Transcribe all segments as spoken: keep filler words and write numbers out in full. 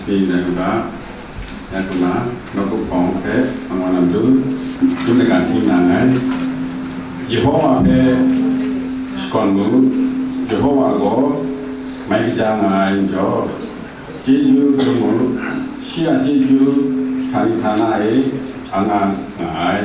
Ni rai u ga, ya hkrum na, nawku hpawng hpe, angwa lam du, chyum laika hti na nngai. Yehowa hpe shakawn mu, Yehowa gaw mai kaja nga ai majaw, chyeju dum mu, shi a chyeju htani htana e anga nga ai.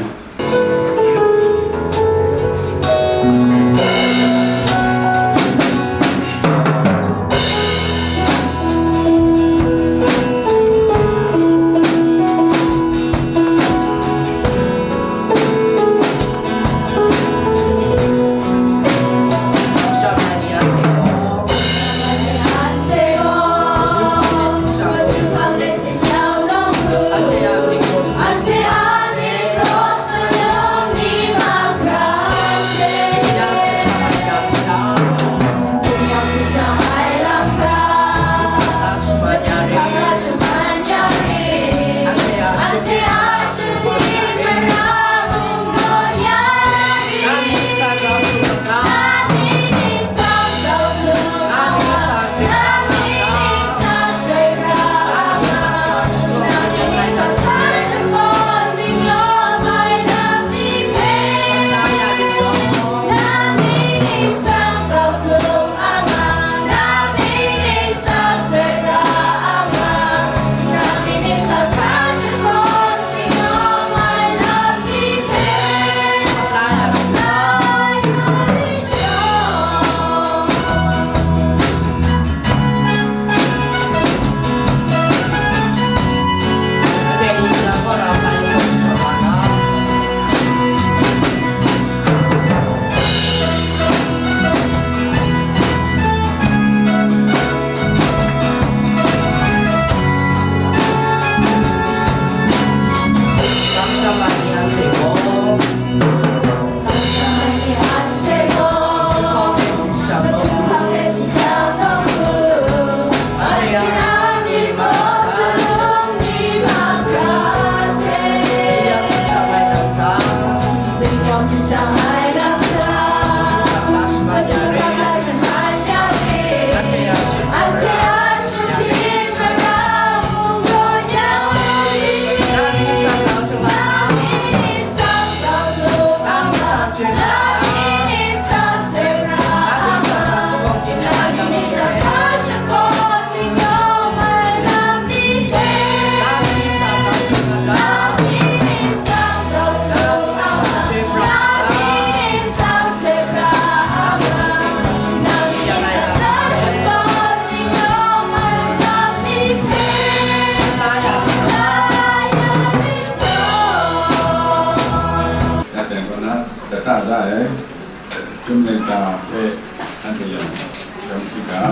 Ya teng kaw na, lata da ai, Chyum laika hpe anhte yang, yang hti ga.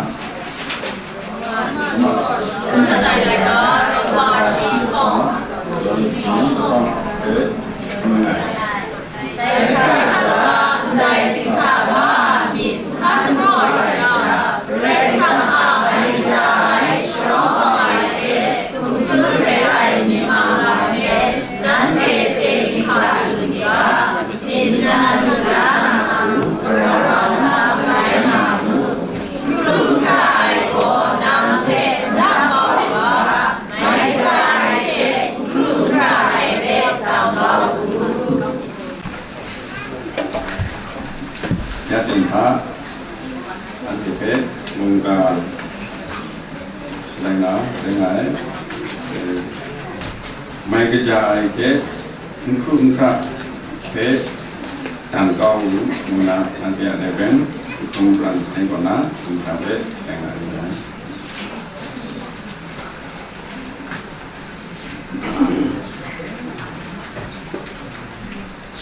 Ya ting hta, anhte hpe mungga rai nga, rai nga ai, eh, mai kaja ai hte, n hkru n hkra hpe dan kau u, ngu na, anhte a dai pen, hkungran seng kaw na, ngu hta hpe, dai nga ring ai.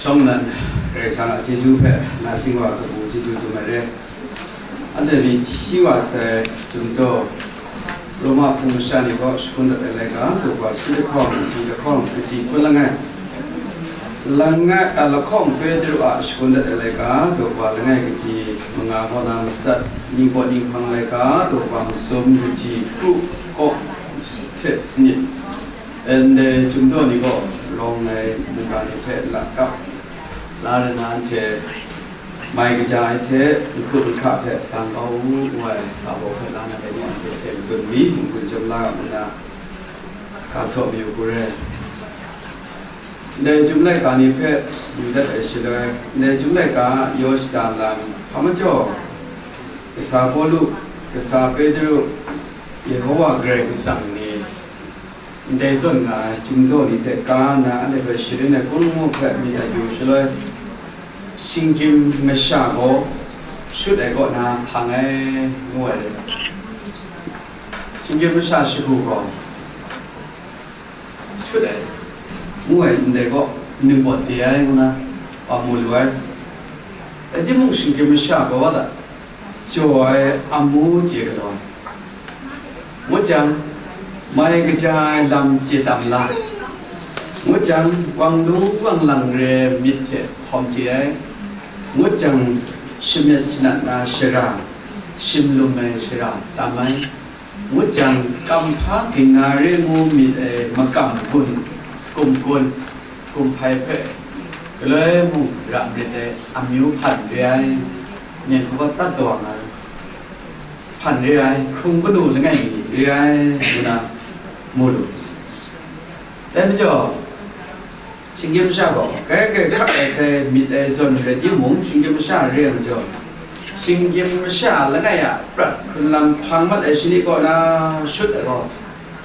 Shawng nnan, Karai Kasang a chyeju hpe, na htingwa kabu chyeju dum ai re. Anhte myi hti wa sai, Chyum daw, Roma hpung masha ni kaw shakun dat ai laika, daw wa shi lahkawng, kaji lahkawng, kaji hpun langai. Langai, a, lahkawng Petru a shakun dat ai laika, daw wa langai kaji manga kaw na matsat, ningpawt ninghpang laika, daw wa masum, kaji kru, kawk, hte sanit. Ndai Chyum daw ni gaw rawng ai mungga ni hpe lakap la rai na, anhte mai kaja ai hte, n hkru n hkra hpe dan kau u, ngu ai ga baw hpe la na, dai ni a hpe teng dun mi, dungtsun chyawm la nga nna, Ga saw mayu hku re. Ndai Chyum laika ni hpe yu dat ai shaloi, ndai Chyum laika a yaw shada lam hpa majaw, kasa Pawlu, kasa Petru, Yehowa Karai Kasang ni ndai zawn nga ai Chyum daw ni hte ka nna, anhte hpe sharin ai hkun ngu hpe myit ai yu shaloi, shinggyim masha gaw shut ai kaw na hpang ai, ngu ai rai. Shinggyim masha shagu gaw shut ai, ngu ai ndai gaw, ningpawt de ai ngu na, wa mu lu ai. Rai timung, shinggyim masha gaw wa da, jaw ai amu chye galaw ai. Ngut jang, mai kaja ai lam chye tam la. Ngut jang, wang lu wang lang re ai myit hte hkawm chye ai. Ngut jang, shamyet shanat na shara, shim lum ai shara tam ai. Ngut jang, kamhpa ging na re ngu myit ai makam gun, kum gun, kumhpai hpe galoi mung ra marit ai amyu hpan re ai, myen hkawm tat dawang ai, hpan re ai, hkrung kanu langai mi re ai, ngu na mu lu. Dai majaw, shinggyim masha gaw, kai kai hkrak ai hkrai myit ai zawn rai timung, shinggyim masha re ai majaw, shinggyim masha langai a prat hkrun lam hpang mat ai shani kaw na shut ai gaw,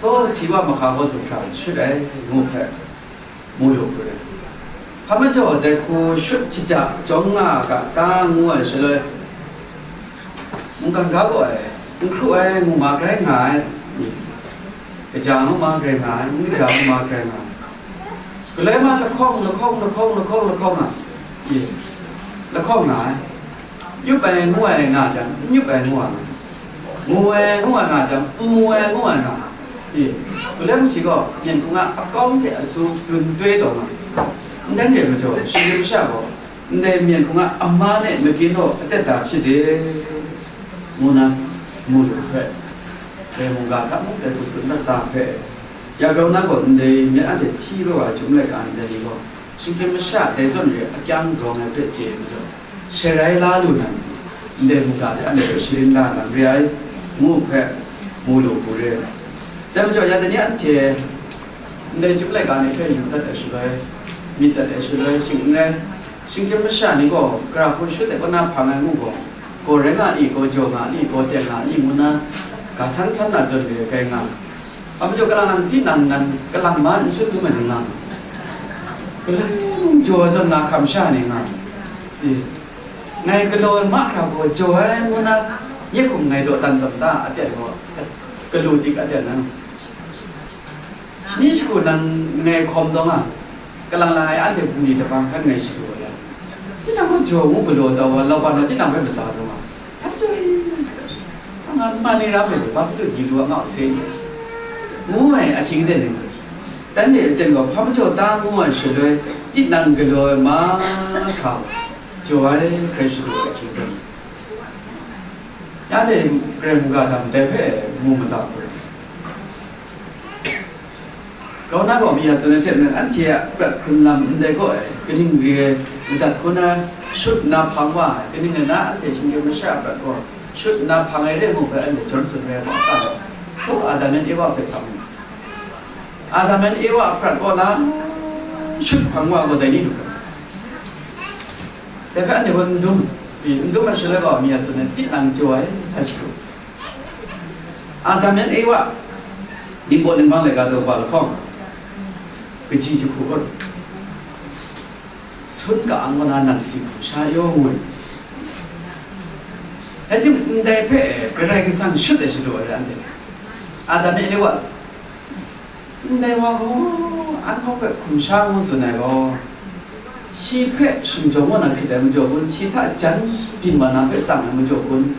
taw si wa mahka gaw du hkra shut ai, ngu hpe mu lu hku rai. Hpa majaw, dai hku shut shaja jawm nga a ga ta, ngu ai shaloi, mungkan ga gaw ai, n hkru ai, ngu ma grai nga ai, kaja ngu ma grai nga ai, n kaja ngu ma grai nga ai. Galoi ma lahkawng, lahkawng, lahkawng, lahkawng, lahkawng nga, i, lahkawng nga ai. Yup ai ngu ai nga jang, n yup ai ngu ai nga, mu ai ngu ai nga jang, n mu ai ngu ai nga, i, galoi mung shi gaw, myen hkung a akawng hte asu dun toi taw nga, n dan re majaw, shinggyim masha gaw, ndai myen hkung a ama ne magin gaw atet da hpyi de, ngu na mu lu hpe, dai mungga hta mung dai hku tsun dat da hpe, ya grau na gaw ndai myit anhte hti rawt ai Chyum laika ndai ni gaw, shinggyim masha dai zawn re akyang rawng ai hpe chye ai majaw, sharai la lu na, ndai mungga hte anhte hpe sharin la na re ai, ngu hpe mu lu hku re ai. Dai majaw, ya dai ni anhte ndai Chyum laika ni hpe yu dat ai shaloi, myit dat ai shaloi, shing n rai, shinggyim masha ni gaw, gara hku shut ai kaw na hpang ai ngu gaw, gaw rai nga ni, gaw jaw nga ni, gaw teng nga ni, ngu na, ga san san na zawn re ai kai nga. Hpa majaw, kalang lang tinang nan, kalang ma n shut dum ai ni nga, kalang jaw ai zawn na hkam sha ni nga, i, ngai galaw ai mahkra gaw jaw ai ngu na, nye hkum ngai dawdan tawn ta, a teng gaw, galu dik a teng na. Shani shagu nan ngai hkawm taw nga, kalang lang ai anhte bungli lahkawng hkan ngai shadu ai. Tinang gaw jaw ngu galaw taw wa, lauban wa tinang hpe matsa taw nga. Hpa jaw i, hpa nga ma ni ram ai, hpa hpyi lu di lu a ngau se ni, ngu ai ahkying de ni. Dan de aten gaw hpa majaw ta ngu ai shaloi, tinang galaw ai mahkra jaw ai hkrai shadu ai ahkying de ni. Ya de, Karai mungga hta ndai hpe mu mada hku rai. Grau na gaw mi a tsun ai hte maren, anhte a prat hkrun lam ndai gaw ai, kaning re ai, madat hku na shut nna hpang wa ai, kaning rai nna anhte shinggyim masha a prat gaw shut nna hpang ai re ngu hpe anhte jawm tsun re ai hta, hku Adam yan Ewa hpe sa mu. Adam yan Ewa a prat gaw na shut hpang wa gaw dai ni lu hkra. Dai hpe anhte gaw n dum, n dum ai shaloi gaw mi a tsun ai, tinang jaw ai hta shadu. Adam yan Ewa, ningbaw ningbang laika daw wa lahkawng, kaji jahku hkut, sun ka-ang kaw na namsi hkum sha yaw ngu ai. Rai timung, ndai hpe Karai Kasang shut ai shadu ai rai anhte. Adam yan Ewa, ndai wa gaw, an hkawng hpe hkum sha ngu tsun ai gaw, shi hpe sumjawng wa na hkrit ai majaw kun, shi hta jan byin wa na hpe tsang ai majaw kun,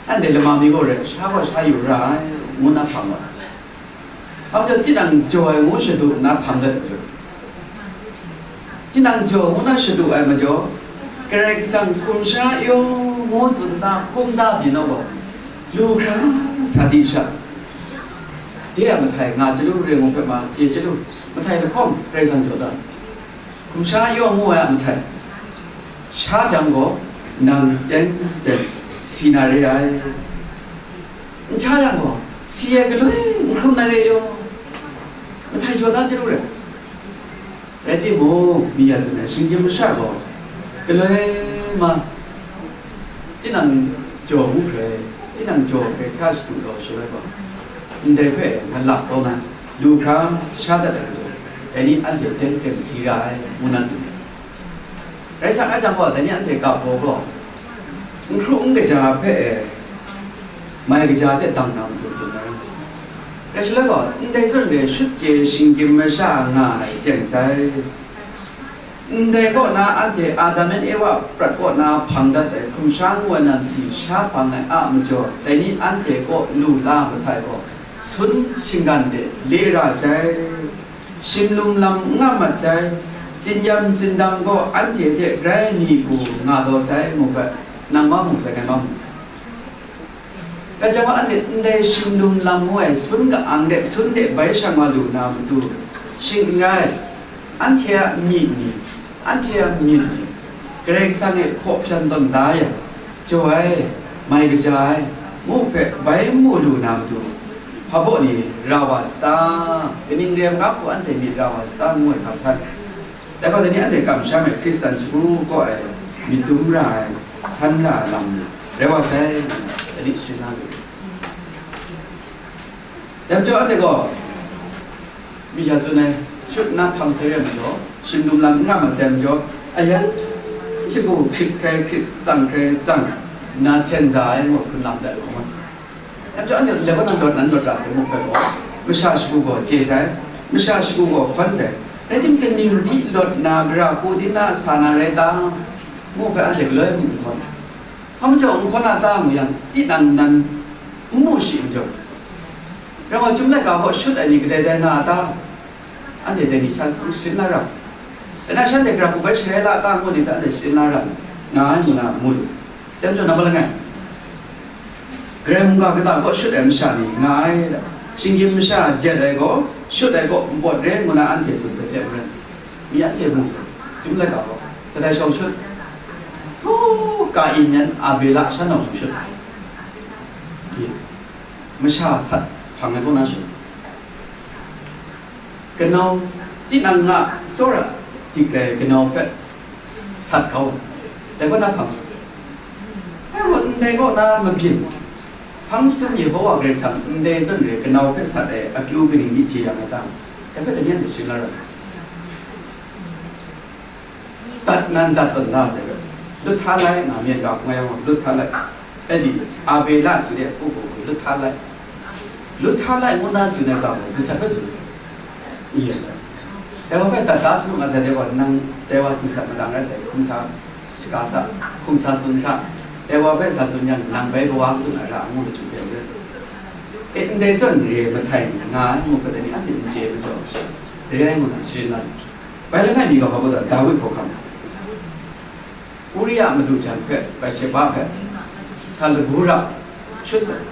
anhte lama mi gaw rai, sha gaw sha yu ra ai, ngu na hpang wa. Hpa majaw, tinang jaw ai ngu shadu nna hpang dat ai majaw, tinang jaw ngu na shadu ai majaw, Karai Kasang hkum sha yaw ngu tsun nna hkum da byin ai gaw, lu hkra sa di sha, de a mahtai nga chyalu, re ngu hpe ma chye chyalu, mahtai lahkawng Karai Kasang jaw da, hkum sha yaw ngu ai a mahtai, sha jang gaw, nang teng teng si na re ai. N sha yang gaw, si ai galoi n hkrum na re yaw. Htai jaw da chyalu rai. Rai timung, mi ya tsun ai shinggyim masha gaw, galoi ma, tinang jaw ngu hkrai, tinang jaw hkrai hkra shadu taw shaloi gaw, ndai hpe malak taw na, lu hkra sha dat ai majaw, dai ni anhte teng teng si ra ai, ngu na tsun ai. Rai sa ai jang gaw, dai ni anhte ga baw gaw, n hkru n kaja hpe e, mai kaja hte dang na matu tsun ai. Rai shaloi gaw, ndai zawn re shut chye shinggyim masha nga ai teng sai. Ndai kaw na anhte Adam and Eva prat kaw na hpang dat ai hkum sha ngu ai namsi sha hpang ai a majaw, dai ni anhte kaw lu la mahtai gaw, sun shinggan de le ra sai. Shimlum lam n nga mat sai. Tsinyam tsindam gaw anhte hte grai ni hku nga taw sai, ngu hpe, nang ma mu sai, ngai ma mu sai. Rai jang gaw, anhte ndai shimlum lam ngu ai sun ka-ang de, sun de bai shang wa lu na matu, shing n rai, anhte a myit ni, anhte a myit ni, Karai Kasang e hpaw hpyan tawn da yang, jaw ai, mai kaja ai, ngu hpe bai n mu lu na matu, hpa baw ni ra wa sata, kaning re ai hku anhte myit ra wa sata, ngu ai hka san. Dai gaw, dai ni anhte kamsham ai Hkristan shagu kaw ai myit dum ra ai, san ra ai lam ni rai wa sai, dai ni sharin na lu. Dai majaw anhte gaw, mi ya tsun ai, shut na hpang sai re ai majaw, shimlum lam n nga mat sai majaw, ayan, shagu hkrit hkrai hkrit, tsang hkrai tsang, na hten za ai ngu hkun lam dat hkawm mat sai. Dai majaw anhte ndai kaw na lawt nan lawt ra sai ngu hpe gaw, masha shagu gaw chye sai, masha shagu gaw hkawn sai. Rai timung, kaning di lawt na, gara hku di na sa na rai ta? Ngu hpe anhte galoi mung n hkawn. Hpa majaw n hkawn a ta ngu yang, tinang nan n mu shi majaw, rai wa, Chyum laika hkaw shut ai ni kadai dai nga a ta? Anhte dai ni sha sharin la ra. Dai na shanhte gara hku bai sharai la ta ngu ni hpe anhte sharin la ra, nga ai ngu na mu lu. Dai majaw, nambat langai, Karai mungga kata kaw shut ai masha ni nga ai, shinggyim masha jet ai gaw, shut ai gaw npawt re ngu na anhte tsun sat hte maren, mi anhte mu sai, Chyum laika gaw, kadai shawng shut? Htaw, Kain yan Abela shan nau shawng shut. Masha sat hpang ai kaw na shut. Kanau, tinang nga tsawra dik ai kanau hpe sat kau ai, dai kaw na hpang sat. Ai gaw, ndai kaw na mabyin, hpang sum Yehowa Karai Kasang ndai zawn re kanau hpe sat ai akyu kaning di chye yang ai ta? Dai hpe dai ni anhte sharin la ra. Dat nan dat tawn da sai, lut hta lai, nga myen ga hkung ai yang lut hta lai. Anhte Abela su de, hku hku lut hta lai. Lut hta lai ngu na tsun ai ga gaw, dusat hpe tsun ai. Dai wa hpe dat da sa lu nga sai, dai wa nang, dai wa dusat madang rai sai, hkum sa, shaga sa, hkum sa tsun sa, dai wa hpe sa tsun yang, nang bai kawa n gun ai ra, ngu na chyu hpe rai. E, ndai zawn re ai mahtai ni nga ai ngu hpe dai ni anhte n chye ai majaw, re ai ngu na sharin la ai. Bai langai mi gaw hpa baw ta, Dawi hkawhkam, Uria madu jan hpe, Batsheba hpe, sa lagu ra shut sai.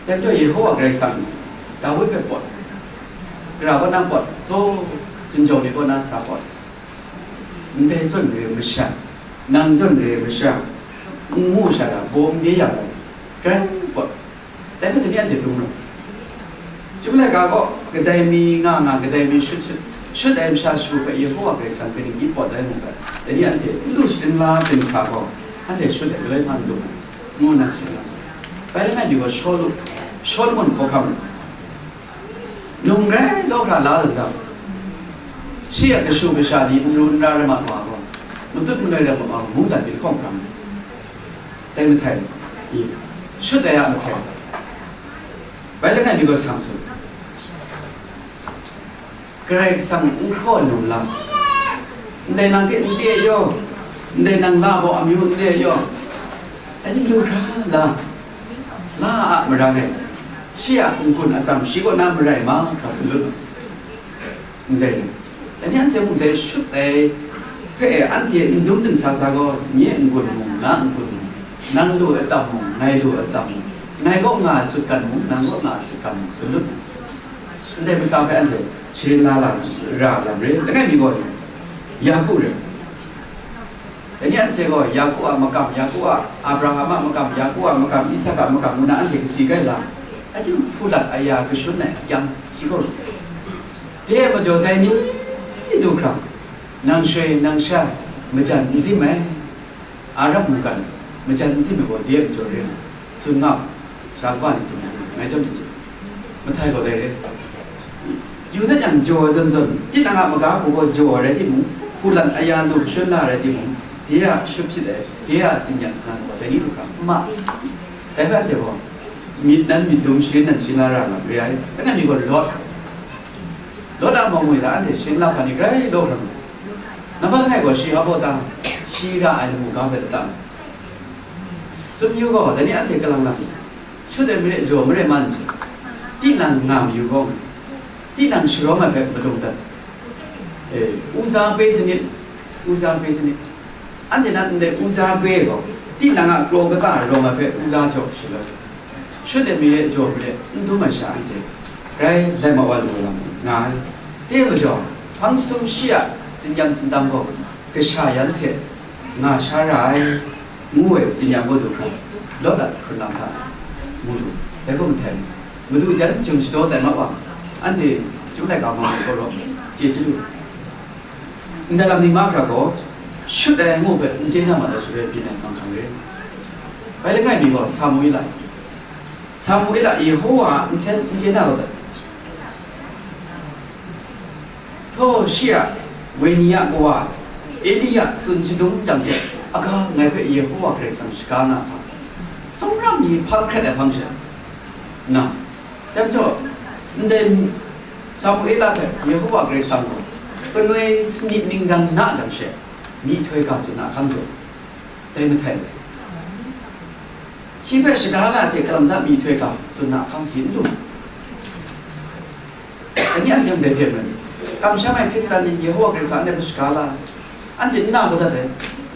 Dai majaw Yehowa Karai Kasang Dawi hpe pawt, gara kaw na pawt, taw, n jawng ni kaw na sa pawt, ndai zawn re ai masha, nang zawn re ai masha, n mu sha ra, baw n bye ya ai, grai pawt. Dai hpe tsun ni anhte dum rawng. Chyum laika gaw, kadai mi nga nga, kadai mi shut shut, shut ai masha shagu hpe Yehowa Karai Kasang kaning di pawt ai ngu hpe, dai ni anhte n lu sharin la ai ntsa gaw, anhte shut ai galoi hpa n dum ai, ngu nna sharin la ai. Bai langai mi gaw Shawlu, Shawlumon hkawhkam, num rai law hkra la dan dau, shi a kashu kasha ni n ru n ra rai mat wa gaw, matut manoi rai mat wa gaw, mungdan myit hkawng hkra ai. Dai mahtai, i, shut ai a mahtai. Bai langai mi gaw Samson. Karai Kasang n hkraw num lam, ndai nang hte n te yaw, ndai nang la baw amyu n te yaw, anhte lu hkra la, la a marang e, shi a n-gun atsam shi kaw na marai mahkra hkra lut. Ndai, dai ni anhte mung dai shut ai hpe anhte n dum ding sa sa gaw, nye n-gun mung, na n-gun mung, nang lu ai atsam mung, ngai lu ai atsam mung, ngai kaw nga ai sutgan mung, nang kaw nga ai sutgan mung, hkra lut. Ndai matsa hpe anhte sharin la la ra lam re, langai mi gaw, Yaku re. Dai ni anhte gaw Yaku a makam, Yaku a, Abraham a makam, Yaku a makam, Isak a makam ngu na anhte kasi kai la. Ating hpulat aya kashun ai akyang shi gaw ru. De ai majaw dai ni du hkra, nang shui nang sha majan n zim ai, aram mungkan majan n zim ai gaw de ai majaw re ai. Tsun nga, sha kaba ni tsun ai, ngai chyawm ni chye. Mahtai gaw dai re. Yu dat yang jaw ai zawn zawn, tinang a maga hku gaw jaw ai rai timung, hpulat aya lu kashun la ai rai timung, de a shut hpyit ai, de a tsin-yan san gaw dai ni lu hkra n ma. Dai hpe anhte gaw, myit nan myit dum, sharin nan sharin la ra lam re ai. Langai mi gaw Lawt, Lawt a mawng e hta anhte sharin la hpa ni grai law hkra mu. Nambat langai gaw shi hpa baw ta, shi ra ai lamu ga hpe lata. Tsun yu gaw, dai ni anhte kalang lang, shut ai mare jaw mare man hte, tinang nga mayu gaw, tinang sharawng ai hpe madung dat. E, uza pe sanit, uza pe sanit. Anhte nan ndai uza pe gaw, tinang a kraw kata rawng ai hpe uza jaw shaloi, shut ai mare jaw mare n dum ai sha anhte, grai lai ma wa lu ai lam nga ai. Dai majaw, hpang jahtum shi a tsin-yan tsin-dam gaw, kasha yan hte nga sha ra ai, ngu ai tsin-yan gaw du hkra, Lawt a hkrun lam hta mu lu, dai gaw mahtai mu. Madu jan jum shadaw tai ma wa, anhte chyum laika ma ai gaw rawt, chye chyalu. Ndai lam ni mahkra gaw, shut ai ngu hpe n chye na ma ta shaloi byin ai hkang hkang re. Bai langai mi gaw Samuela, Samuela Yehowa a nsen n chye na rawt ai. Htaw shi a wenyi a kawa Eli a tsun shadum jang she, aga, ngai hpe Yehowa Karai Kasang shaga na hpa, tsawmram mi hpa hkret ai hpang she, na, dai majaw, ndai Samuela hpe Yehowa Karai Kasang gaw kanoi sanit ningdan na jang she, myihtoi ga tsun na ahkang jaw, dai mahtai, shi hpe shaga na hte kalam da myihtoi ga tsun na ahkang shi n lu. Dai ni anhte ndai hte maren, kamsham ai Hkristan ni Yehowa Karai Kasang anhte hpe shaga la, anhte n na kau dat ai,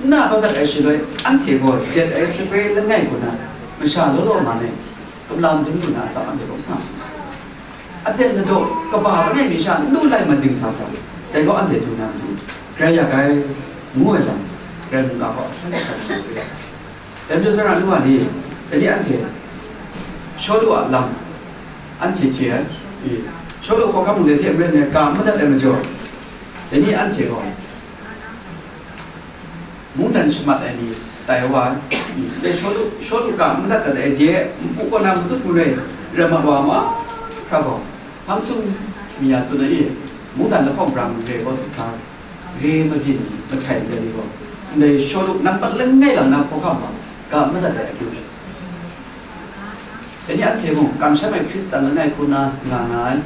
n na kau dat ai shaloi, anhte gaw jet ai sape langai hku na, masha law law man e, kumla madun hku na atsam anhte gaw n nga. Aten ladaw kaba langai mi sha n lu lai mading sa sa, dai gaw anhte du na matu, grai ya ai, ngu ai lam, Karai mungga gaw asan asan sha re ai. Dai majaw, Israela nu wa ni, dai ni anhte Shawlu a lam anhte chye ai. I, Shawlu hkawhkam ndai hte maren ai ga madat ai majaw, dai ni anhte gaw mungdan shamat ai ni tai wa ai. I, dai Shawlu, Shawlu ga madat dat ai de, npu kaw na matut maroi, ram wa mahkra gaw, hpang jahtum mi ya tsun ai, i, mungdan lahkawng brang re gaw hkra, re mabyin mahtai ndai ni gaw, ndai Shawlu nampat langai lang na hkawhkam hpa ga madat ai akyu. Dai ni anhte mung kamsham ai Hkristan langai hku na nga nga ai,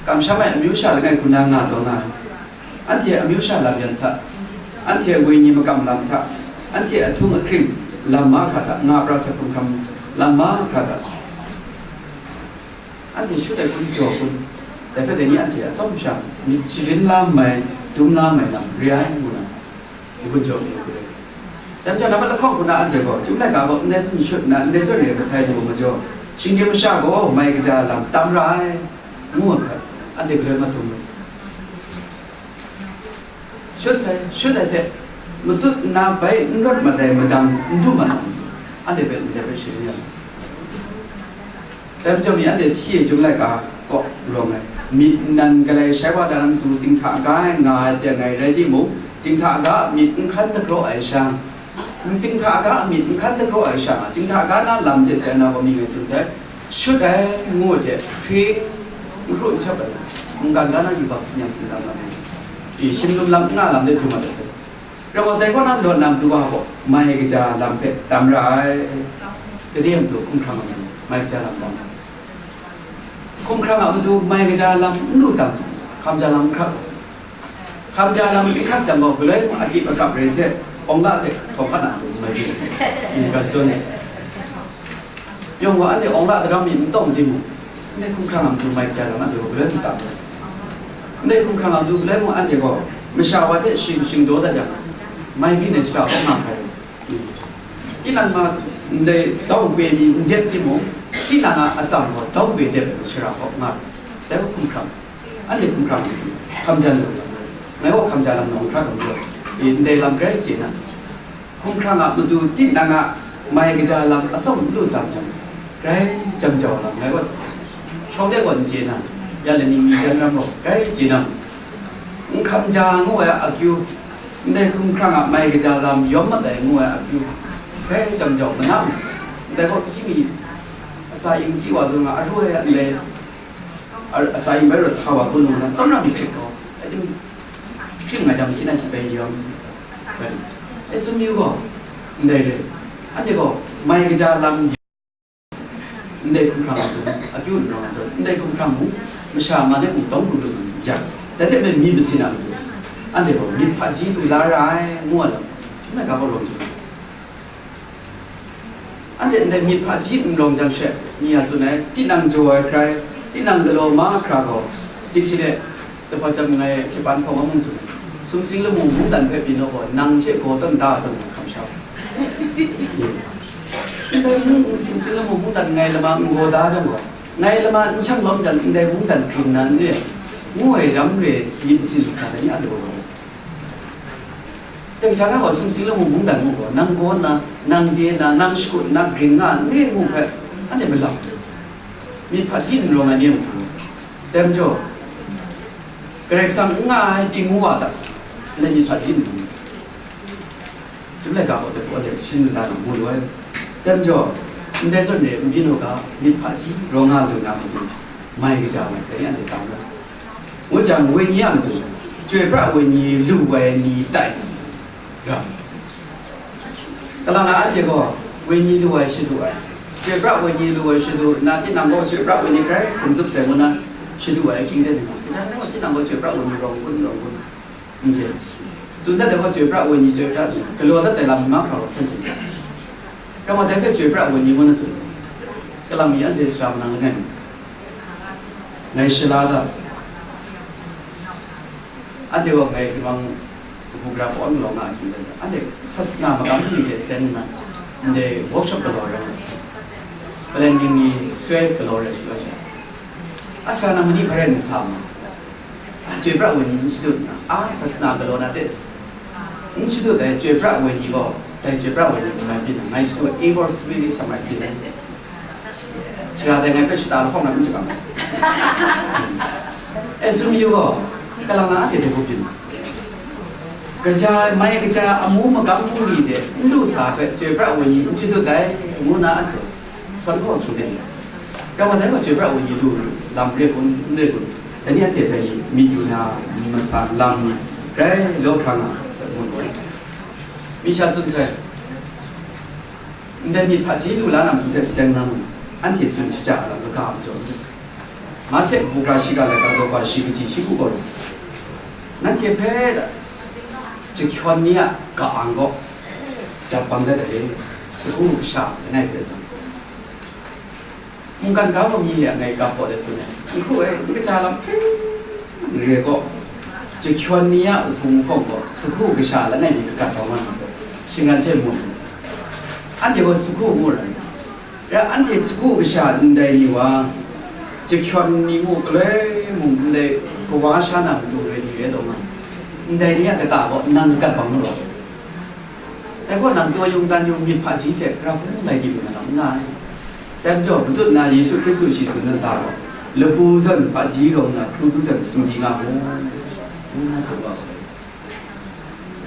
kamsham ai amyu sha langai hku na nga taw nga ai. Anhte amyu sha lam yan hta, anhte wenyi makam lam hta, anhte ahtung ahkring lam mahkra hta, nga pra sat hkrum hkram lam mahkra hta, anhte shut ai hkun jaw hkun, dai hpe dai ni anhte atsawm sha myit sharin la mai, dum la mai lam re ai ngu na, hkun jaw hkun re. Dai majaw, nampat lahkawng hku na anhte gaw, Chyum laika gaw ndai zawn shut nna, ndai zawn re ai mahtai lu majaw, shinggyim masha gaw mai kaja lam tam ra ai, ngu ai hpe, anhte galoi mat dum ai. Shut sai, shut ai hte, matut nna bai n rawt mat ai madang n dum ai lam, anhte hpe ndai hpe sharin ya. Dai majaw mi anhte hti e Chyum laika kaw rawng ai, myit nnan galai shai wa dan tu dinghta ga ai nga ai teng ai rai timung, dinghta ga a myit n hkan dagraw ai sha, dinghta ga a myit n hkan dagraw ai sha, dinghta ga na lam hte sai na gaw mi ngai tsun sai, shut ai ngu ai hte hpring n hkru n shap ai, mungkan ga na yubak tsin-yan tsin-dam lam, i, shim lum lam n nga lam de htum ai hpe. Rai gaw, dai kaw na lawt na matu wa gaw, mai kaja lam hpe tam ra ai. Gade a matu hkumhkrang a matu mai kaja lam tam ai. Hkumhkrang a matu mai kaja lam n lu tam, hkam ja lam n hkrak. Hkam ja lam n hkrak jang gaw, galoi mung akip akap re hte, awng la hte htaw hkat na matu mai yu ai. Yawng gaw anhte awng la daram mi n tawng timung, ndai hkumhkrang a matu mai chya lam anhte gaw galoi n tam ai. Ndai hkumhkrang a matu galoi mung anhte gaw masha wa hte shing shingdaw dat yang, mai byin ai shara hkawk nga hkrai ai. Tinang ma ndai dau npe ni n dep timung, tinang a atsam gaw dau npe dep ai shara hkawk nga ai. Dai hkumhkrang, anhte hkumhkrang a matu hkam jan lu, ngai gaw hkam ja lam nawng hkra hkam jaw, ndai lam grai chye na. Hkumhkrang a matu tinang a mai kaja lam atsawm n lu tam jang, Grai jang jau lam, ngai gaw, shawng de gaw n chye na, ya le ning ni jan ram gaw, grai chye na, n hkam ja ngu ai akyu, ndai hkumhkrang a mai kaja lam yawm mat ai ngu ai akyu, grai jang jau mana, ndai gaw kaji mi, atsa ing chyi wa zung a, aru ai ndai, a- atsa ing bai rawt hta wa kun ngu na, tsawmra mi hkrit gaw, adim, hkrim nga jang shi na shi bai yawm, bai, e sum yu gaw, ndai re, anhte gaw, mai kaja lam, ndai hkumhkrang a matu, akyu n rawng ai zawn, ndai hkumhkrang mung, masha man e mung tawng lu lu yang, dai hte maren myit masin a matu, anhte gaw myit hpaji lu la ra ai, ngu ai lam, hkyun ai ga gaw rawng jang, anhte ndai myit hpaji n rawng jang she, ni a tsun ai, tinang jaw ai hkrai, tinang galaw ma hkra gaw, dik shi de, Dapa chyam ngai Japan hpawng a mung tsun ai, sumsing lamu mungdan hpe byin law gaw, nang hte gaw tawn da atsam hkam sha u. Ndai mung, sumsing lamu mungdan ngai lama n gaw da jang gaw, ngai lama n shang lawm jang, ndai mungdan hpring na n re, ngu ai ram re myit masin hkra ai ni a daw gaw. Teng sha na gaw sumsing lamu mungdan ngu gaw, nang gaw nna, nang de na, nang shakut nna, gring nga n re ngu hpe, anhte malam. Myit hpaji n rawng ai ni a matu, dai majaw, Karai Kasang n nga ai pyi ngu wa ta, ndai myit hpaji n rawng ai. Chyum laika gaw dai gaw le, shin nta na mu lu ai. Dai majaw, ndai zawn re n byin u ga, myit hpaji rawng nga lu na matu, mai kaja ai, dai anhte tam rai. Ngu jang, wenyi a matu, chyoi pra wenyi lu ai ni tai ram. Kalang na anhte gaw, wenyi lu ai shadu ai, chyoi pra wenyi lu ai shadu, na tinang gaw chyoi pra wenyi hkrai hkum tsup sai ngu na, shadu ai ahkying de ni, kaja gaw tinang gaw chyoi pra wenyi rawng kun, rawng kun, n chye. Tsun dat ai gaw chyoi pra wenyi, chyoi pra wenyi, galaw dat ai lam mahkra gaw san chye. Kawa dai hpe chyoi pra wenyi ngu na tsun, kalang mi anhte shara manang langai mi, ngai shala da. Anhte gaw ngai timang kabu gara pawn galaw nga ai hkying rai, anhte sasana magam ni de sen nna, ndai workshop galaw rai, planning ni soi galaw rai shaloi sha, a sha nang mani hpa rai n sa ma, a chyoi pra wenyi n shadut nna, a sasana galaw na de, n shadut ai chyoi pra wenyi gaw, dai chyoi pra wenyi n mai byin ai, ngai shadut evil spirit hta mai byin ai. Sara dai ngai hpe shata lahkawng na n shakam ai. E, sum yu gaw, kalang na anhte hte hkrup byin. Kaja ai, mai kaja amu magam hpung ni de n lu sa hpe, chyoi pra wenyi n shadut ai, ngu na anhte zawn hkaw hkru de. Kawa dai gaw chyoi pra wenyi lu lam re kun, n re kun, dai ni anhte hpe myit yu na, myit masa lam ni, grai law hkra nga, ngu ai. Mi sha tsun sai. Ndai myit hpaji lu la na matu hte seng na mu, anhte tsun shaja ai lam kaga majaw n yu. Mahte kabu gara shiga laika daw shi kaji shi ku gaw, nanhte hpe jahkyawn ni a ka-ang gaw, dat bang dat ai, sagu kasha langai hpe zawn. Mungkan ga gaw mi a ngai ga hpaw let tsun ai, n hkru ai, n kaja lam hpring re gaw, jahkyawn ni a uhpung uhpawng gaw, sagu kasha langai mi kagat taw nga ai, shingran hte mu ai. Anhte gaw sagu ngu rai, rai anhte sagu kasha ndai ni wa, jahkyawn ni ngu galoi mung ndai kawa sha na matu rai ni rai taw nga ai, ndai ni a kata gaw nang kagat bang nu rawt. Dai gaw nang taw yung dan yung myit hpaji hte hkra hkungga lai di lu na lam n nga ai. Dai majaw, matut na Yesu Hkristu shi tsun na nta gaw, labu zawn hpaji rawng na hkru du dan sum di nga mu, ngu na tsun wa ai.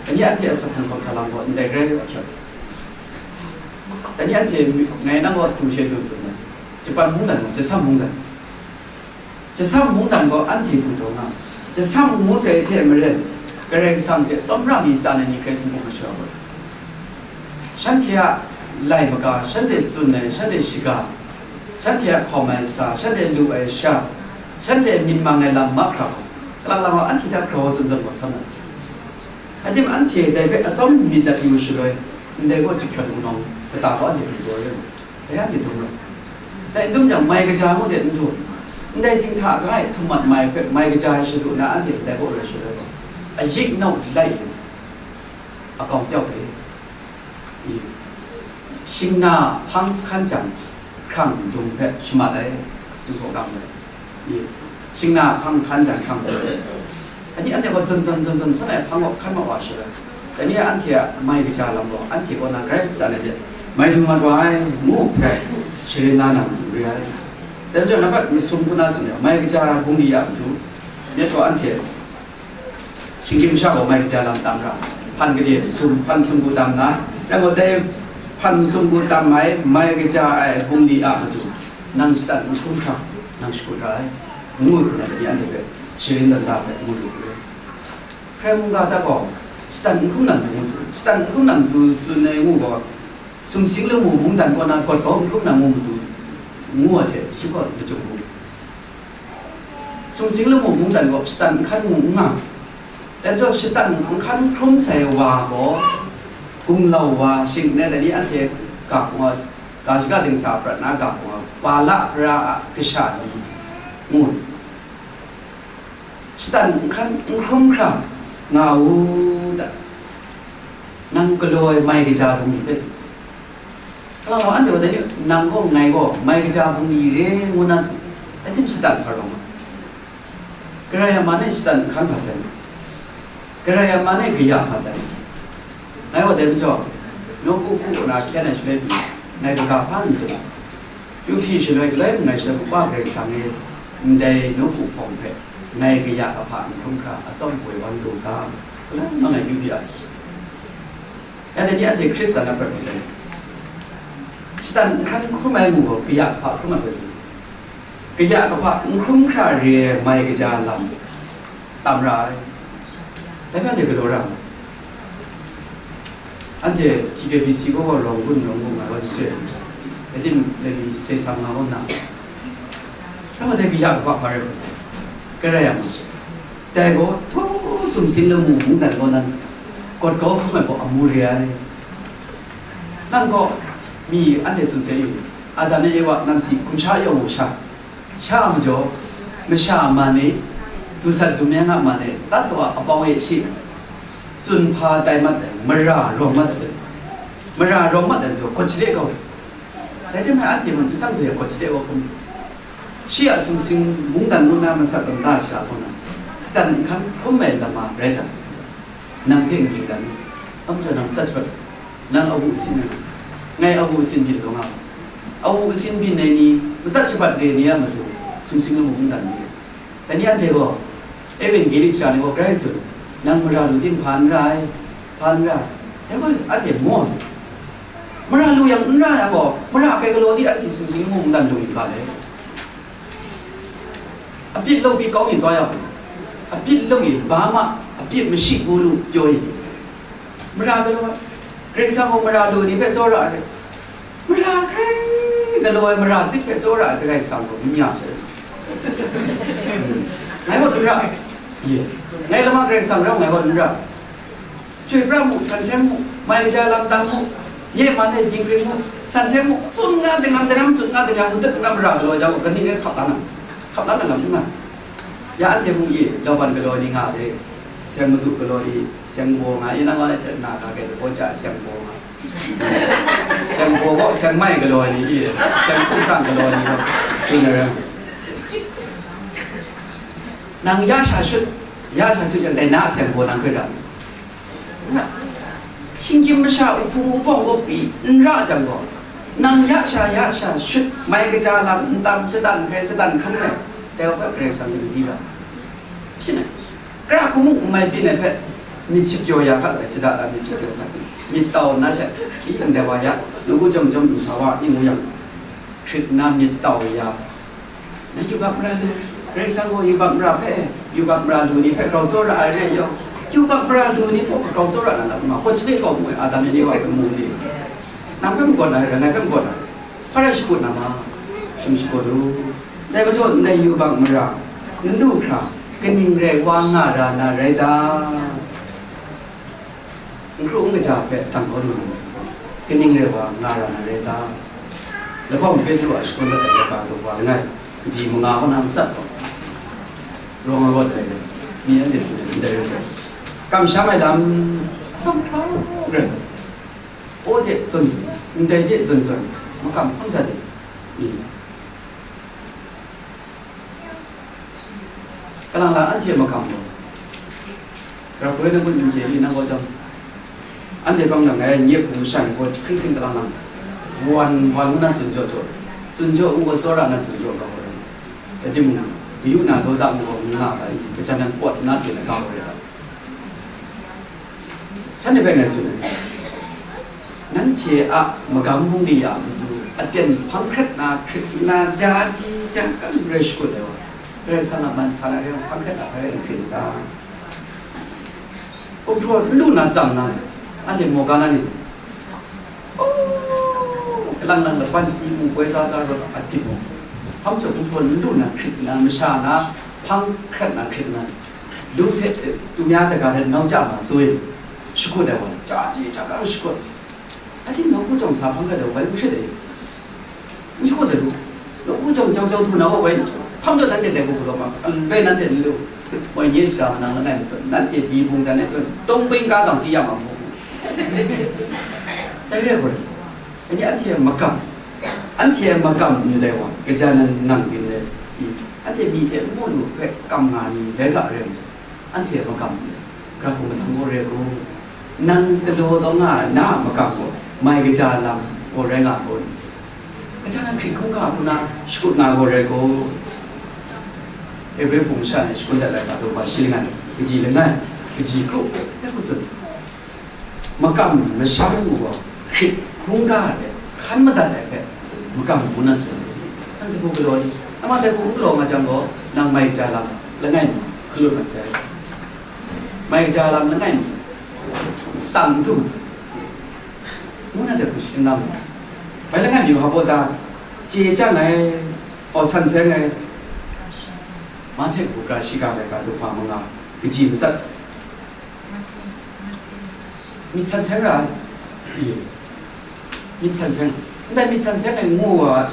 Dai ni anhte a saphung hkawm sa lam gaw ndai grai ahkyak. Dai ni anhte ngai nang gaw du she du tsun ai. Japan mungdan gaw, jasam mungdan. Jasam mungdan gaw anhte du taw nga, jasam ngu sai hte maren, Karai Kasang hte tsawmra mi tsan ai ni hkrai sumhpung masha gaw, shanhte a lai maga, shanhte tsun ai, shanhte shiga, shanhte a hkawm ai sa, shanhte lu ai sha, shanhte myit mang ai lam mahkra gaw, kalang lang gaw anhte hta grau zawn zawn gaw san ai. Adim anhte dai hpe atsawm myit dat yu shaloi, ndai gaw jahkyawn wunawng kata gaw anhte du taw ai. Dai a myit dum rai. Dai n dum jang, mai kaja ngu de n dum. Ndai dinghta ga e htum mat mai hpe, mai kaja ai shadu na anhte ndai gaw rai shaloi gaw, ayik nau lai yu, akau pyau hpe, i, shingna hpang hkan jang, hkrang dung hpe shamat ai, du hkaw kang ai. I, shingna hpang hkan jang hkrang dung ai. Ani anhte gaw zawn zawn zawn zawn sawn ai hpang gaw hkan mat wa shaloi, dai ni a anhte a mai kaja lam gaw anhte kaw na grai tsan ai hte, Mai du mat wa ai, ngu hpe sharin la na matu re ai. Dai majaw, nambat masum hku na tsun yang, mai kaja bungli a matu, myit gaw anhte shinggyim masha gaw mai kaja lam tam ra, hpan gade masum, hpan masum hku tam na, rai gaw, dai hpan masum hku tam ai, mai kaja ai bungli a matu, nang shatan n hkrum hkra, nang shakut ra ai, ngu hku na, dai ni anhte hpe sharin dan da hpe ngu lu ai. Hkrai mungga hta gaw, shatan n hkrum na matu ngu tsun, shatan n hkrum na matu tsun ai ngu gaw, sumsing lamu mungdan kaw na gawt kau n hkrum na ngu matu, ngu ai hte shi gaw lachyum hku. Sumsing lamu mungdan gaw shatan nhkan ngu n nga. Dai majaw, shatan nhkan hkrum sai wa gaw, gumlau wa, shing ngai dai ni anhte ga hpung ai, ga shaka dingsa prat na ga hpung ai, Bala tara a kasha ni ngu. Shatan nhkan n hkrum hkra nga u ta, nang galaw ai mai kaja bungli hpe tsun. Kalang gaw anhte gaw dai ni, nang gaw ngai gaw mai kaja bungli re ngu na tsun, atim shatan hpa rawng ai. Karai yang man e shatan nhkan hpa tai, karai yang man e kaya hpa tai. Ngai gaw dai majaw, nawku hku na hkyen ai shaloi pyi, ngai kaga hpa n tsun ai. Kyu hpyi shaloi galoi n rai shaloi, Karai Kasang e, ndai nawku hpawng hpe ngai kaya kahpa n hkrum hkra atsawm woi wan lu ga, galoi n rai kyu hpyi ai. Ya dai ni anhte Hkristan a prat hpe, shatan nhkan hkrum ai mu gaw, kaya kahpa hkrum ai hpe tsun. Kaya kahpa n hkrum hkra re ai mai kaja lam tam ra ai. Dai hpe anhte galaw ra ai. Anhte T K B C kaw gaw rawng gun rawng gun nga gaw jachyoi ai. Adim lani sai sang nga gaw na. Dai hpe anhte kaya kahpa hpa rai, karai yang, dai gaw, htaw sumsing lamu mungdan kaw nan, gawt kau hkrum ai gaw amu re ai. Nang gaw, mi anhte tsun sai yu, Adam e Ewa namsi hkum sha yawng wu sha, sha majaw, masha a man e, dusat dumyang a man e, tat taw a apawng e shi tsun hpa tai mat ai, mara rawng mat ai, mara rawng mat ai majaw, gawt shade kau. Dai hte maren anhte mung n tsang hpe gawt shade kau hkrum. Shi a sumsing mungdan ngu na masat lamda sha hpang na, shatan nhkan hkrum ai lama rai jang, nang hte n ging dan u. Amu jaw nang matsat shabat, nang awu asin nga, ngai awu asin byin taw nga, awu asin byin ai ni, matsat shabat re ni a matu, sumsing lamu mungdan ni. Dai ni anhte gaw, Evangelic sha ni gaw grai tsun, nang mara lu tim hpa n ra ai, hpa n ra ai. Dai gaw anhte maw, mara lu yang n ra yang gaw, mara hkai galaw di anhte sumsing lamu mungdan lu yin ga le? Abit lawk pyi kau yin taw yang, abit lawk yin ba ma, abit mashi bu lu pyaw yin. Mara galaw ai, Karai Kasang gaw mara lu ni hpe tsawra ai. Mara hkrai galaw ai, mara zik hpe tsawra ai Karai Kasang gaw manya sai. Ngai gaw n ra, ye, ngai lama Karai Kasang rau ngai gaw n ra. Chyoi pra mu, san seng mu, mai kaja lam tam mu, ye man e dinghpring mu, san seng mu, tsun nga dinglam, dinglam tsun nga dinglam, hku dat nna mara galaw ai jang gaw, kaning rai hkap la na, hkap la na lam n nga. Ya anhte mung i, lauban galaw ni nga re, seng madu galaw ni, seng baw nga, inang wa lai seng na ga kai, baw ja seng baw nga, seng baw gaw seng mai galaw ni i, seng hkumhkrang galaw ni gaw, tsun ai rai. Nang ya sha shut, ya sha shut yang dai na a seng baw nang hpe ra. Shinggyim masha uhpung uhpawng gaw pyi n ra jang gaw, nang ya sha ya sha shut, mai kaja lam n tam, shatan hkrai shatan hkrum ai, dai wa hpe Karai Kasang myit di ga. Shing ai, kra hku muk n mai byin ai hpe, myit shapyaw ya hkat ai, shada la myit shapyaw hkat, myit tau nna she, i ndai wa ya, nawku jawm jawm ntsa wa, ning ngu yang, hkrit nna myit tau ya. Na yubak mara lu, Karai Kasang gaw yubak mara hpe, yubak mara lu ni hpe grau tsawra ai re yawng, yubak mara lu ni gaw grau tsawra na lam ma, gaw chale kau mu ai, Adam yan Ewa hpe mu ni, nang hpe magawt na rai, ngai hpe magawt na rai, hpa rai shakut na ma, shum shakut u. Dai majaw, ndai yubak mara n lu hkra, kaning rai wa nga ra na rai ta? N hkru n kaja hpe dang kau lu na, kaning rai wa nga ra na rai ta? Lahkawng Petru a shakawn dat ai laika daw wa langai, kaji manga kaw na matsat gaw, rawng ai gaw dai, ni anhte tsun ai ndai rai sai, kamsham ai lam atsawm hkau rai, aw de tsun tsun, ndai de tsun tsun, makam hpang sa de, ni Kalang lang anhte makam gaw, grap hkoi na gun n chye li na gaw jang, anhte bang nang ngai nye hpung masha ni gaw hkring hkring kalang lang, Wan, wan nna tsun jaw jaw, tsun jaw ngu gaw, tsawra nna tsun jaw kau ai. Rai timung, mayu na daw da ngu gaw, ngu nga ga i, gajan nan pawt nna tsun ai kau ai rai. Shanhte hpe ngai tsun ai, nanhte a magam bungli a matu aten hpang hkret na hkrit nna, ja ji ja kang rai shakut ai wa, Karai Kasang a man san ai hpang hkret na hpe rai hkrit n ta? Kumhpraw n lu na tsam na ni, anhte Morgan na ni, kalang lang laban shi mu poi za za rawt a dik mu. Hpang jaw kumhpraw n lu na hkrit na, masha na hpang hkret na hkrit na, du hte, eh, tumya daga hte nau ja ma sui, shakut ai wa, ja ji ja kang shakut. I think nawku jawng sa hpang hkret ai wa, bai n hkrit ai. N shakut ai lu, nawku jawng jau jau du na wa, bai hpang jaw nanhte dai hku galaw ma, aloi nanhte n lu, moi nye shara manang langai masut, nanhte di bungzan e tun, tawng bingga dang si ya ma mu. Dai re ai gaw, anhte a magam, anhte a magam ndai wa, kaja nan nang byin dai, anhte myi hte n mu lu hpe kam nga ni rai ga rai majaw, anhte a magam ni, Gara hku mahtang gaw rai gaw, nang galaw taw nga ai na a magam gaw, mai kaja lam gaw rai nga gaw, kaja nan hkrit hkungga hku na shakut nga gaw rai gaw. Ebre hpung masha ni shakun dat ai ga daw ba shi langai, kaji langai, kaji kru, dai hku tsun. Makam masham gaw hkrit hkungga ai hpe, hkan madat ai hpe, makam ngu na tsun ai. Nang dai hku galaw i? Nang ma dai hku n galaw nga jang gaw, nang mai kaja lam langai mi hkalut mat sai. Mai kaja lam langai mi tang n du mat sai. Ngu na dai hku sharin la mu ai. Bai langai mi hpa baw ta, chye chyang ai, aw san seng ai, Mahte kabu gara shiga laika daw hpa manga, kaji matsat. Myit san seng ra ai? Myit san seng. Ndai myit san seng ai ngu wa,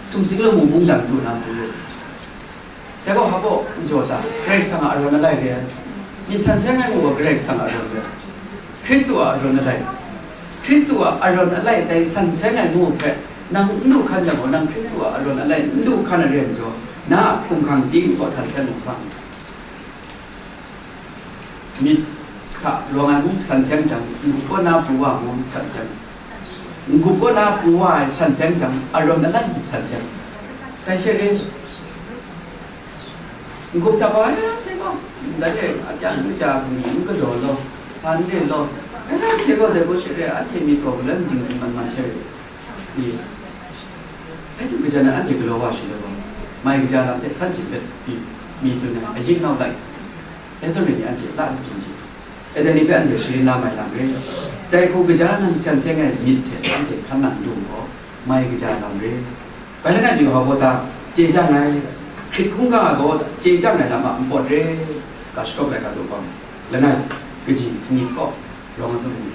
sumsing lamu mungdan du na du lu. Dai gaw hpa baw n jaw ta, Karai Kasang a arawn alai re ai. Myit san seng ai ngu wa Karai Kasang a arawn re ai. Hkristu a arawn alai. Hkristu a arawn alai dai san seng ai ngu hpe, nang n du hkan jang gaw, nang Hkristu a arawn alai n du hkan ai re ai majaw, na a hkumhkrang ting gaw san seng lu hkang. Myit hta rawng ai mung san seng jang, n-gup kaw na pru wa mung san seng, n-gup kaw na pru wa ai san seng jang, arawn alai san seng. Dai she re, n-gup hta gaw, eh, dai gaw, ndai e, a kya n kaja hku ni n galaw law, hpa n re law, eh, dai gaw, dai gaw she re, anhte myit gaw galoi mading ding man man she re. Ni, rai tim, kaja nan anhte galaw wa shaloi gaw, mai kaja lam hte san hte let pyi, mi tsun ai, ayin nau lai, Ezra ni anhte la byin ji, Eden ni hpe anhte sharin la mai lam re. Dai hku kaja nan san seng ai myit hte anhte hkan nang lu gaw, mai kaja lam re. Bai langai mi hpa baw ta, chye chyang ai, hkrit hkungga gaw chye chyang ai lam a npawt re, ga shakawp laika daw hpang, langai, kaji sanit kaw, rawng ai hpung ni.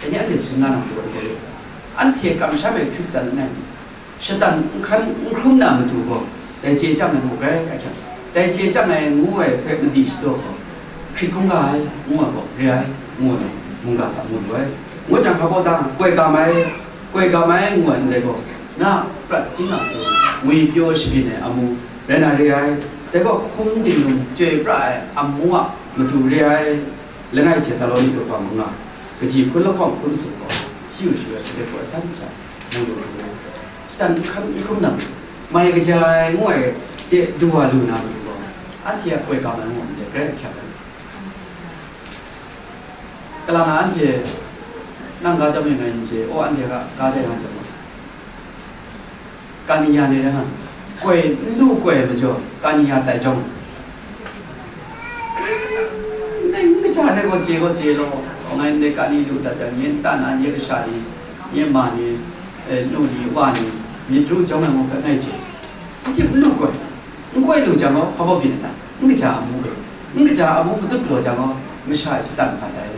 Dai ni anhte sharin la na matu gaw, anhte kamsham ai Hkristan langai mi, Shatan n hkan n hkrum na matu gaw, dai chye chyang ai ngu grai ahkyak, dai chye chyang ai ngu ai hpe madi shadaw gaw, hkrit hkungga ai ngu ai gaw, re ai, ngu ai, mungga hta mu lu ai. Ngu jang, hpa baw ta, koi kam ai, koi kam ai ngu ai ndai gaw, na prat ting a pru, ngwipyaw shabyin ai amu rai na re ai. Dai gaw hkum dinglung chyoi pra ai amu a matu re ai. Langai Htesaloni daw hpang manga, kaji hkun lahkawng hkun masum gaw, shi yu shu ai shadut hku asan sha mu lu ai. Shatan n hkan n hkrum na, mai kaja ai ngu ai de du wa lu na matu gaw, anhte a koi kam ai ngu ai ndai grai ahkyak ai. Kalang na anhte nang ga chyam yu na n chye, aw, anhte ga, ga dai nga chyam gaw, Kaniya ni rai nga, koi n lu koi ai majaw, Kaniya tai chyawm, ndai n kaja dai gaw chye gaw chye law, gaw ngai ndai Kani lu dat jang, nye nta na, nye kasha ni, nye ma ni, eh, nu ni, wa ni, myit ru chyawm ai ngu hpe ngai chye. N tip n lu koi, n koi lu jang gaw, hpa baw byin ai ta? N kaja amu gaw, n kaja amu matut galaw jang gaw, masha e shatan hpa tai.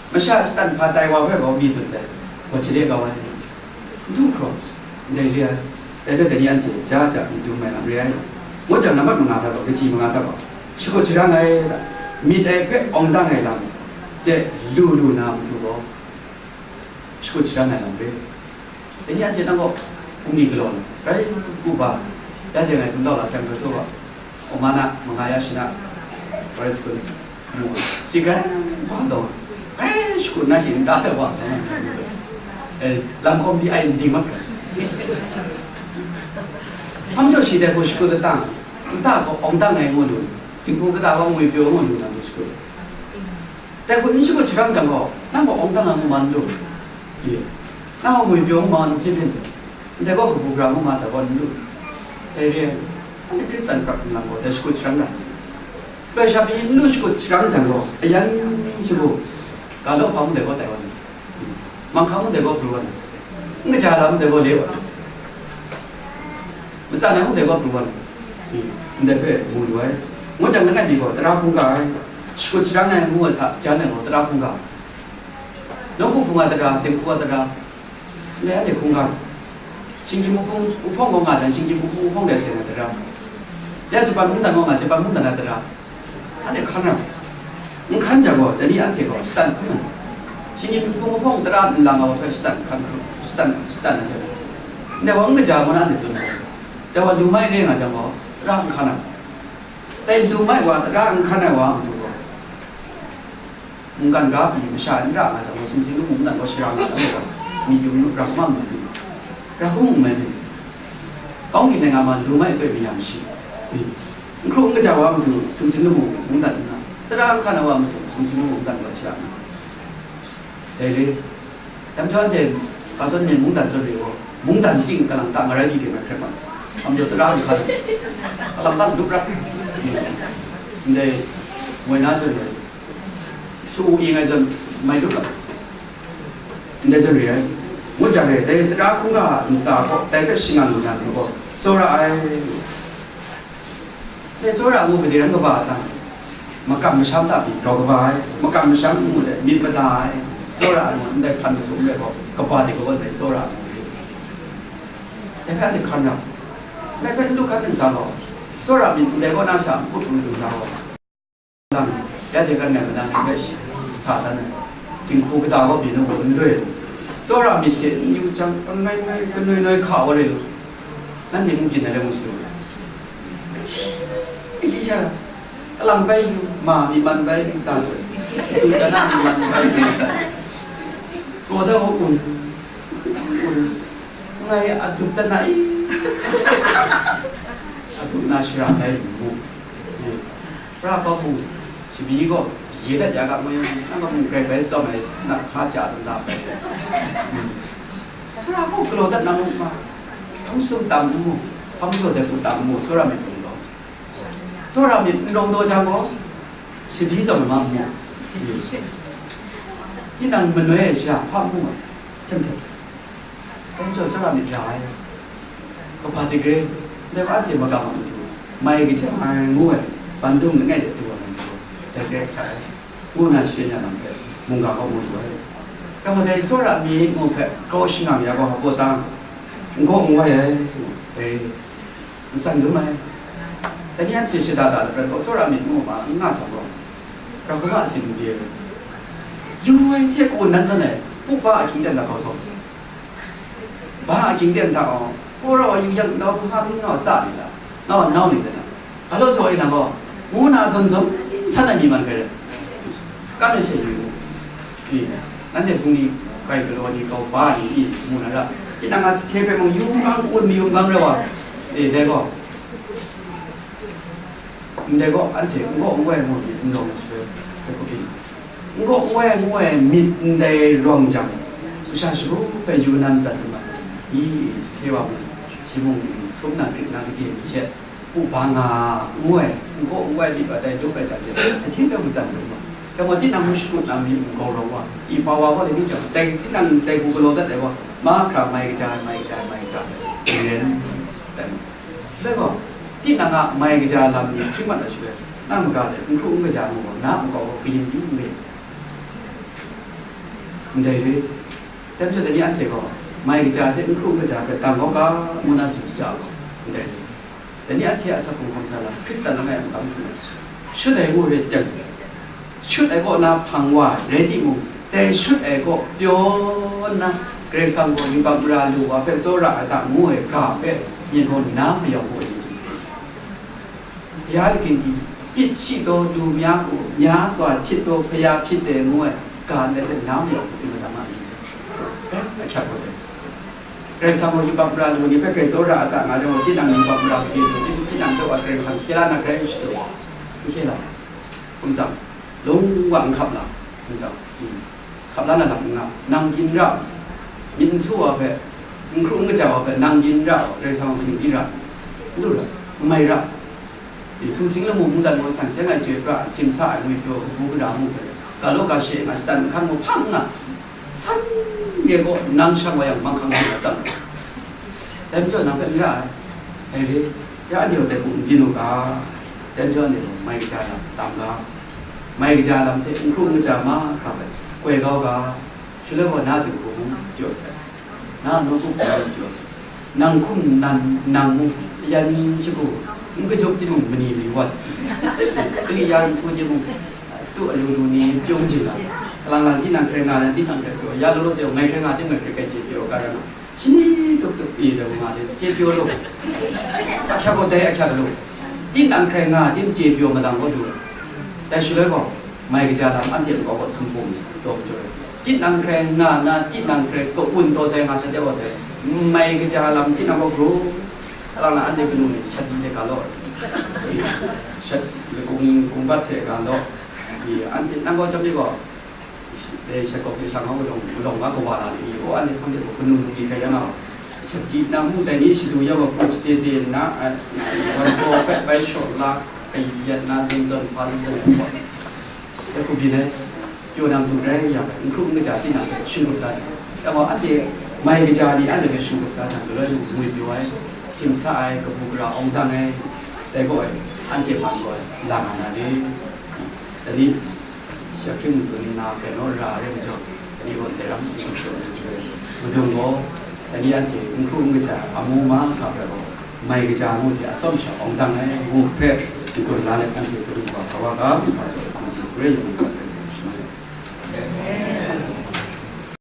Masha shatan hpa tai wa hpe gaw mi tsun sai, gaw chye de kau ai, n du hkraw, ndai re ai, dai hpe dai ni anhte ja ja myit dum ai lam re ai. Ngut jang, nambat manga hta gaw, kaji manga hta gaw, shakut sharang ai, myit ai hpe awng dang ai lam de lu lu na matu gaw, shakut sharang ai lam re. Dai ni anhte nang gaw, hpung ni galaw na, rai, kuba, ya jeng ai hpung tau la sai, nhtoi tau wa, Oma na, manga ya shi na, Paris kun, mu, shi grai, wa dawng, grai shakut na shi nta hte wa dawng, Eh, lam hkawm pyi ai n ding mat ai. Hpang jaw shi dai hku shakut datang, nta gaw awng dang ai ngu lu, dinghku kata gaw ngwi pyaw ngu lu na lu shakut. Dai hku n shakut sharang jang gaw, nang gaw awng dang ai ngu ma n lu. Ye. Nang gaw ngwi pyaw ngu ma n chye byin. Ndai gaw kabu gara ngu ma dai gaw n lu. Dai re ai, anhte Hkristan hkrap nlang gaw dai shakut sharang ra. Loi sha pyi n lu shakut sharang jang gaw, ayan shagu, ga law hpa mung dai gaw tai wa na, manghkang mung dai gaw pru wa na, n kaja lam dai gaw le wa na, matsan ai mung dai gaw pru wa na, ndai hpe mu lu ai. Ngut jang langai mi gaw tara hkungga ai, shakut sharang ai ngu ai hta jan ai gaw tara hkungga, nawku hpung a tara, dinghku a tara, Ndai anhte hkungga, shinggyim wuhpung wuhpawng gaw nga jang, shinggyim wuhpung wuhpawng dai seng ai tara, ya Japan mungdan gaw nga, Japan mungdan a tara, anhte hkan ra. N hkan jang gaw, dai ni anhte gaw shatan hkan ai. Shinggyim wuhpung wuhpawng tara nlang ai wa hpe shatan hkan hkru, shatan, shatan ai hte. Ndai wa n kaja ngu na anhte tsun ai. Dai wa lu mai re nga jang gaw, tara n hkan ai. Dai lu mai wa tara n hkan ai wa a matu gaw, mungkan ga pyi masha n ra nga jang gaw, sumsing lamu mungdan gaw shara nga ai wa, myi yum ra hkrum ai matu, ra hkrum mai mi, ကောင်းကင်နိုင်ငံမှာ လူမိုက်အသွေးမရမရှိဘူး။ N hkru n kaja wa a matu sumsing lamu mungdan n ra, tara n hkan ai wa a matu sumsing lamu mungdan gaw shara nga ai. Dai re, dam jaw anhte, ga zawn mi mungdan zawn re gaw, mungdan ting kalang ta ngarai di ting ai hkret ma, am jaw tara n hkan, kalang ta lup rak, ndai moi na zawn re, shu ing ai zawn mai lup rak, ndai zawn re ai. Ngut jang e, dai tara hkungga ntsa gaw dai hpe shangang lu na matu gaw, tsawra ai. Dai tsawra ai ngu gade ran kaba a ta? Makam masham ta pyi grau kaba ai, makam masham ngu let myit mada ai, tsawra ai ngu ndai hpan masum let gaw kaba de kaw ai tsawra ai ngu re. Dai hpe anhte hkan ra, dai hpe n lu hkan n sa gaw, tsawra myit ndai kaw na sha n put n lu sa gaw, lang, ya hte kan ngai madan ni hpe shi-, shahta dan ai, dinghku kata gaw byin u gaw n loi lu, tsawra myit hte n yu jang, kanoi noi, kanoi noi hka wa re lu, nanhte mung byin ai rai ngu si lu. Kaji, kaji sha, kalang bai yu, ma myi man bai yu, dan, yu dan, myi man bai yu, dan, kraw da gaw un, un, ngai a dup dan na i, a dup na shara bai yu mu. Pra hpa hpung, shabi gaw ye dat ya ga, ngu yang, nang gaw mung grai bai tsawm ai, sinap hpa ja dum da bai. Pra hpung galaw dat na mung hpa, hpang sum tam n mu, hpang galaw dat hku tam n mu, tsawra myit hpung gaw. Tsawra myit n rawng daw jang gaw, shabi tsawm ai ma n mu. Tinang manoi ai sha hpa n mu ai, htem htem. Dai majaw tsawra myit ra ai, kaba hte grai, dai wa anhte magam a matu, mai kaja ai ngu ai, bandung langai de du ai ngu, dai grai hkra ai, ngu na shade na lam hpe, mungga kaw mu lu ai. Kawa dai tsawra myit ngu hpe, kaw shangang ya gaw, hpa ta, n gaw n wai ai, su, dai, n san dum ai. Dai ni anhte shada da laprat gaw, tsawra myit ngu ma, n nga jang gaw, rau kaba a sin n bye ai. Yu ai hte kaw nan san ai, pupa a hkying ten na kau saw. Ba a hkying ten hta gaw, Kora wa yu yang, nau hpa mi nga sa ni ta? Nga wa nau ni ta na? Ga law saw e na gaw, ngu na zawn zawn san ai mi man hpe rai. Kan ai she yu mu. I, nanhte hpung ni, kai galaw ni, kau ba ni, i, mu na ra. Tinang a sahte hpe mung yum gang, kun mi yum gang rai wa. E, dai gaw. Ndai gaw, anhte n gaw n wai ngu myit n rawng ai shaloi, hpe hkupyi, n gaw n wai ngu ai myit ndai rawng jang, masha shagu hpe yu na matsat lu ma, i, sahte wa mung, shi mung sum na, grit na, gade mi she, u ba nga, ngu ai, n gaw n wai myit wa dai dup ai jang she, sahte hpe matsat lu ma. Dai gaw, tinang hpe shakut na myit n gau rawng wa, i, pa wa gaw, dai ni jang, dai, tinang dai hku galaw dat ai gaw, mahkra mai kaja ai, mai kaja ai, mai kaja ai, n ren, dai. Dai gaw, tinang a mai kaja lam ni hpring mat ai shaloi, nang maga hte n hkru n kaja ngu gaw, na nkau gaw kayin pyi n re. Ndai re, dai majaw dai ni anhte gaw, mai kaja hte n hkru n kaja hpe dang kau ga, ngu na tsun shaja ai gaw, ndai re. Dai ni anhte a asak hkrung hkawm sa lam, Hkristan langai a makam hkrum ai, shut ai ngu re teng se. Shut ai kaw na hpang wa ai rai timung, dai shut ai kaw pyaw nna, Karai Kasang gaw yubak mara lu wa hpe tsawra ai ta ngu ai ga hpe, myit gaw na mayawng mu ai ni hte, Bya kaning di, pit shi taw du mya u, mya swa hkyit taw hpaya hpyit ai ngu ai ga ndai hpe na mayawng mu ai ni hte, Ahkyak gaw dai. Karai Kasang gaw yubak mara lu ni hpe grai tsawra a ta nga jang gaw, tinang yubak mara hpe lu ni, tinang hpe wa Karai Kasang hkye la na grai n shadaw, n hkye la, hkum tsang, lung wa n hkap la, hkum tsang, hkap la na lam n nga, nang byin ra, myit n su wa hpe, n hkru n kaja wa hpe, nang byin ra, Karai Kasang gaw kaning di ra, n lu ra, n mai ra. Sumsing lamu mungdan gaw san seng ai chyoi pra, simsa ai ngwi pyaw, kabu gara mu hpe, ga law ga she nga, shatan mahkan gaw hpang nga, san re gaw nang shang wa yang, manghkang nga tsang. Dai majaw nang hpe n ra ai. Dai re, ya anhte gaw dai hku n byin u ga, dai majaw anhte gaw mai kaja lam tam ga, mai kaja lam hte n hkru n kaja mahkra hpe koi kau ga, shaloi gaw na dinghku mung pyaw sai, na nawku hpe mung pyaw sai, nang hkum nan nang mung yan shagu n kajawp timung mani mani wa sai, kali ya n hku timung, tu alu lu ni pyawng jin la, kalang lang tinang hkrai nga na, tinang hkrai pyaw, ya law law se, ngai hkrai nga tim, ngai hkrai kai chye pyaw ga rai nga, shani tup tup e, dai wa nga de, chye pyaw lu, ahkyak gaw dai ahkyak lu, tinang hkrai nga tim chye pyaw madang gaw du, dai shaloi gaw, mai kaja lam anhte nkau gaw sumhpung taw majaw, tinang hkrai nga na, tinang hkrai kaun taw sai nga sa de wa dai, mai kaja lam tinang gaw graw, alang na anhte kanu ni shat di hte ga law, shat kung, kungbat hte ga law, i, anhte nang gaw chyam ni gaw, dai shat kawk hte shang hkau, gulawng, gulawng ga kawa la ni, o, anhte hpang de gaw kanu nu ni hkrai ya nga gaw, shat di na mu dai ni shadu ya gaw, hpung shate te nna, ai, wan hpaw hpe bai shaw la, kayat na zingzawn hpa zingzawn ai hpaw, dai hku byin ai, pyaw nang du rai ya, n hkru n kaja tinang hpe shingrup da jang, dai gaw anhte mai kaja ni anhte hpe shingrup da jang, galoi mung ngwi pyaw ai, simsa ai, kabu gara awng dang ai, dai gaw ai, anhte man gaw ai, la nga na ni? Dai ni, shi ahkring ntsun nna hkrai naw ra ai majaw, dai ni gaw ndai ram n hkrup shaw ai, madung gaw, dai ni anhte n hkru n kaja amu mahkra hpe gaw, mai kaja ngu hte atsawm sha awng dang ai ngu hpe n-gun la let, anhte kanu wa sa wa ga, hpa saw, anhte grai yawng